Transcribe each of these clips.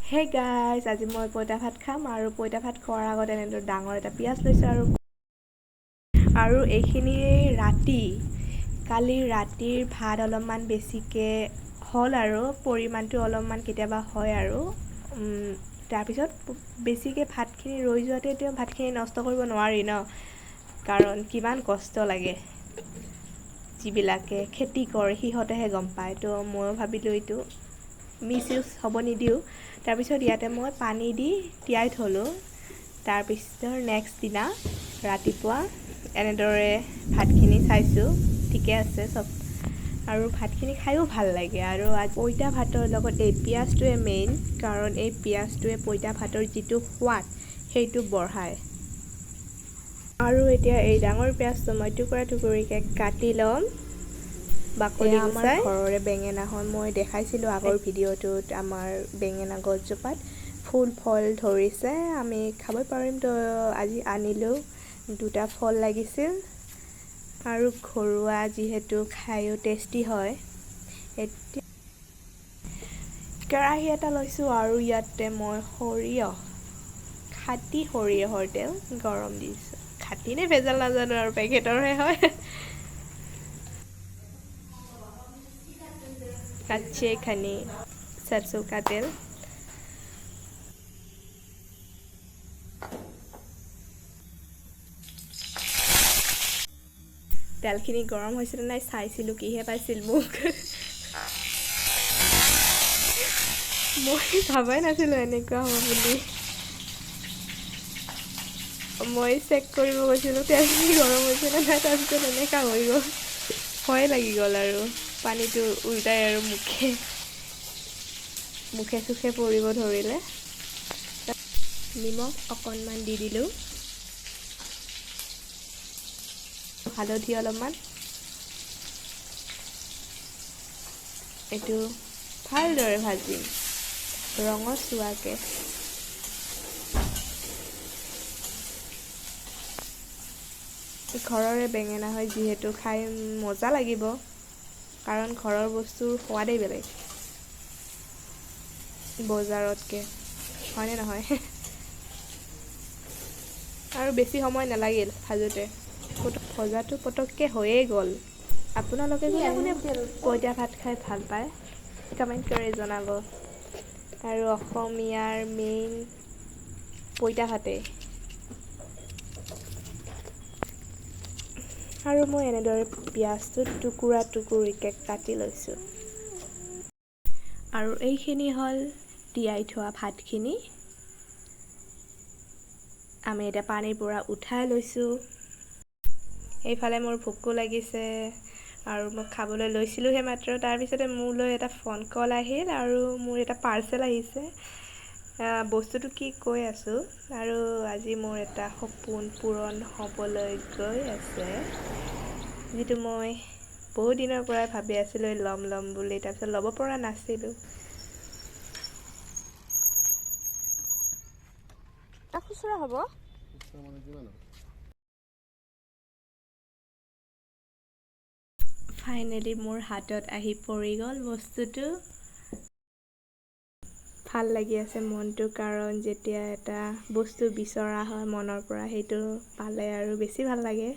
Hey guys, আজি মই পঁইতা ভাত খাম আৰু পঁইতা ভাত খোৱাৰ আগত এনেদৰে ডাঙৰ এটা পিঁয়াজ লৈছোঁ আৰু আৰু এইখিনি ৰাতি কালি ৰাতিৰ ভাত অলপমান বেছিকৈ হ'ল আৰু পৰিমাণটো অলপমান কেতিয়াবা হয় আৰু তাৰপিছত বেছিকৈ ভাতখিনি ৰৈ যোৱাতে এতিয়া ভাতখিনি নষ্ট কৰিব নোৱাৰি ন, কাৰণ কিমান কষ্ট লাগে। যিবিলাকে খেতি কৰে সিহঁতেহে গম পায়। তো ময়ো ভাবিলোঁ এইটো মিছ ইউজ হ'ব নিদিওঁ। তাৰপিছত ইয়াতে মই পানী দি তিয়াই থ'লোঁ। তাৰপিছত নেক্সট দিনা ৰাতিপুৱা এনেদৰে ভাতখিনি চাইছোঁ, ঠিকে আছে চব। আৰু ভাতখিনি খায়ো ভাল লাগে। আৰু পঁইতা ভাতৰ লগত এই পিঁয়াজটোৱে মেইন, কাৰণ এই পিঁয়াজটোৱে পঁইতা ভাতৰ যিটো সোৱাদ সেইটো বঢ়ায়। আৰু এতিয়া এই ডাঙৰ পিঁয়াজটো মই টুকুৰা টুকুৰিকৈ কাটি ল'ম বাকলি আমাৰ গুচাই। ঘৰৰে বেঙেনা হয়, মই দেখাইছিলোঁ আগৰ ভিডিঅ'টোত। আমাৰ বেঙেনা গছজোপাত ফুল ফল ধৰিছে, আমি খাবই পাৰিম। তো আজি আনিলোঁ, দুটা ফল লাগিছিল আৰু ঘৰুৱা যিহেতু খায়ো টেষ্টি হয়। এতিয়া কেৰাহী এটা লৈছোঁ আৰু ইয়াতে মই সৰিয়হ, খাটি সৰিয়হৰ তেল গৰম দিছোঁ। খাটি নে ভেজাল নাজানো আৰু, পেকেটৰহে হয়। কাচ্চে খানি सरसों का तेल। তেলখিনি গৰম হৈছিলে নাই চাইছিলোঁ, কিহে পাইছিল মোক। মই ভাবাই নাছিলোঁ এনেকুৱা হ'ব বুলি। মই চেক কৰিব গৈছিলোঁ তেলখিনি গৰম হৈছে নে নাই, তাৰপিছত এনেকুৱা হৈ গ'ল, ভয়ে লাগি গ'ল আৰু পানীটো উল্টাই আৰু মুখে মুখে চুখে পৰিব ধৰিলে। নিমখ অকণমান দি দিলোঁ, হালধি অলপমান, এইটো ভালদৰে ভাজিম ৰঙচুৱাকৈ। ঘৰৰে বেঙেনা হয় যিহেতু খাই মজা লাগিব, কাৰণ ঘৰৰ বস্তুৰ সোৱাদেই বেলেগ বজাৰতকৈ, হয়নে নহয়? আৰু বেছি সময় নালাগিল ভাজোঁতে, ভজাটো পটককৈ হৈয়ে গ'ল। আপোনালোকে কোনে কোনে পঁইতা ভাত খাই ভাল পায় কমেণ্ট কৰি জনাব। আৰু অসমীয়াৰ মেইন পঁইতা ভাতেই। আৰু মই এনেদৰে পিঁয়াজটো টুকুৰা টুকুৰিকৈ কাটি লৈছোঁ। আৰু এইখিনি হ'ল তিয়াই থোৱা ভাতখিনি। আমি এতিয়া পানীৰ পৰা উঠাই লৈছোঁ। এইফালে মোৰ ভোকো লাগিছে আৰু মই খাবলৈ লৈছিলোঁহে মাত্ৰ, তাৰপিছতে মোলৈ এটা ফোন কল আহিল আৰু মোৰ এটা পাৰ্চেল আহিছে। বস্তুটো কি কৈ আছোঁ। আৰু আজি মোৰ এটা সপোন পূৰণ হ'বলৈ গৈ আছে, যিটো মই বহুত দিনৰ পৰাই ভাবি আছিলোঁ ল'ম ল'ম বুলি, তাৰপিছত ল'ব পৰা নাছিলোঁ। খুচুৰা হ'ব। ফাইনেলি মোৰ হাতত আহি পৰি গ'ল বস্তুটো। ভাল লাগি আছে মনটো, কাৰণ যেতিয়া এটা বস্তু বিচৰা হয় মনৰ পৰা, সেইটো পালে আৰু বেছি ভাল লাগে।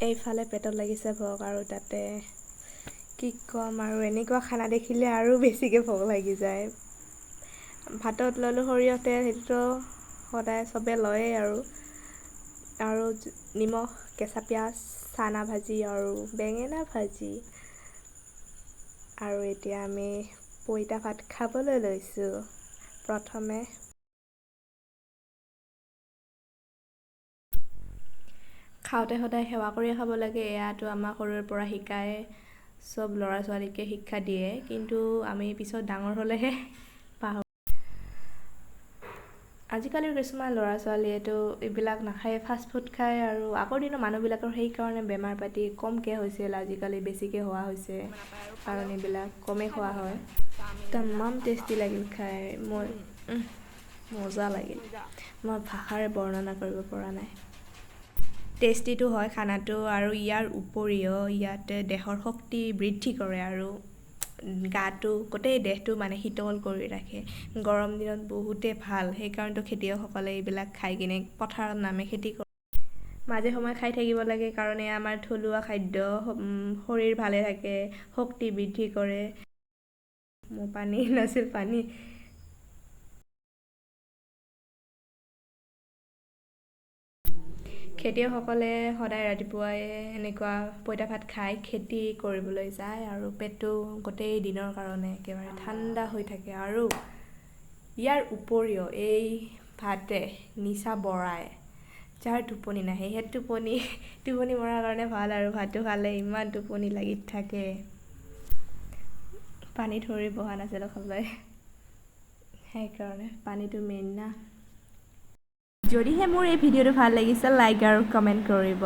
এইফালে পেটত লাগিছে ভোক আৰু তাতে কি ক'ম আৰু, এনেকুৱা খানা দেখিলে আৰু বেছিকৈ ভোক লাগি যায়। ভাতত ল'লোঁ সৰিয়হ তেল, সেইটোতো সদায় চবে লয়েই আৰু, আৰু নিমখ, কেঁচা পিঁয়াজ, চানা ভাজি আৰু বেঙেনা ভাজি। আৰু এতিয়া আমি পঁইতা ভাত খাবলৈ লৈছোঁ। প্ৰথমে খাওঁতে সদায় সেৱা কৰিয়ে খাব লাগে, এয়াতো আমাক সৰুৰে পৰা শিকায়, চব ল'ৰা ছোৱালীকে শিক্ষা দিয়ে, কিন্তু আমি পিছত ডাঙৰ হ'লেহে পাহৰোঁ। আজিকালিৰ কিছুমান ল'ৰা ছোৱালীয়েতো এইবিলাক নাখায়, ফাষ্ট ফুড খায়। আৰু আগৰ দিনৰ মানুহবিলাকৰ সেইকাৰণে বেমাৰ পাতি কমকৈ হৈছিল, আজিকালি বেছিকৈ হোৱা হৈছে, কাৰণ এইবিলাক কমেই খোৱা হয়। তামাম টেষ্টি লাগিল খাই, মই মজা লাগিল, মই ভাষাৰে বৰ্ণনা কৰিব পৰা নাই। টেষ্টিটো হয় খানাটো আৰু ইয়াৰ উপৰিও ইয়াতে দেহৰ শক্তি বৃদ্ধি কৰে আৰু গাটো, গোটেই দেহটো মানে শীতল কৰি ৰাখে। গৰম দিনত বহুতেই ভাল। সেইকাৰণেতো খেতিয়কসকলে এইবিলাক খাই কিনে পথাৰত নামে, খেতি কৰে। মাজে সময়ে খাই থাকিব লাগে, কাৰণ এয়া আমাৰ থলুৱা খাদ্য। শৰীৰ ভালে থাকে, শক্তি বৃদ্ধি কৰে। মোৰ পানী নাছিল পানী। খেতিয়কসকলে সদায় ৰাতিপুৱাই এনেকুৱা পঁইতা ভাত খাই খেতি কৰিবলৈ যায় আৰু পেটটো গোটেই দিনৰ কাৰণে একেবাৰে ঠাণ্ডা হৈ থাকে। আৰু ইয়াৰ উপৰিও এই ভাতে নিচা বঢ়ায়। যাৰ টোপনি নাহে, সেই টোপনি মৰাৰ কাৰণে ভাল আৰু ভাতটো খালে ইমান টোপনি লাগি থাকে। পানী ধৰি বহা নাছিলোঁ খাবলৈ, সেইকাৰণে পানীটো মেইন না। যদিহে মোৰ এই ভিডিঅ'টো ভাল লাগিছে, লাইক আৰু কমেণ্ট কৰিব।